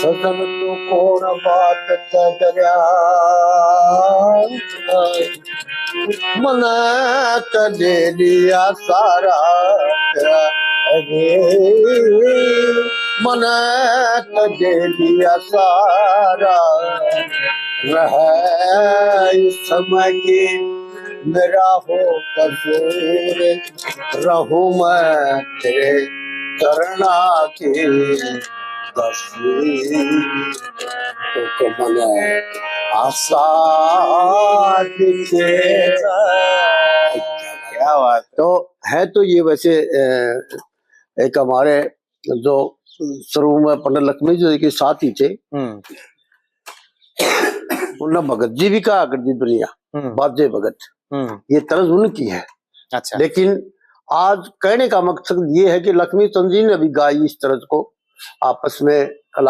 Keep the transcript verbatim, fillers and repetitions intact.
सजन तू कौन बात तै डरया, मने तो दे दिया सारा। अरे, मने तो दे दिया सारा, रह इस समय की मेरा हो कसूर, रहूं मैं तेरे चरणा की तस्वीर। तो मने आशा दिखे। क्या बात। तो है तो ये वैसे, अ, एक हमारे जो शुरू में पंडित लक्ष्मी जी के साथ ही थे, हम्म। उन्हें भगत जी भी कहा करती दुनिया, हम्म। बाजे भगत। हम्म। ये तर्ज उनकी है। अच्छा। लेकिन आज कहने का मकसद ये है कि लक्ष्मी चंद जी ने भी गाई इस तर्ज को, आपस में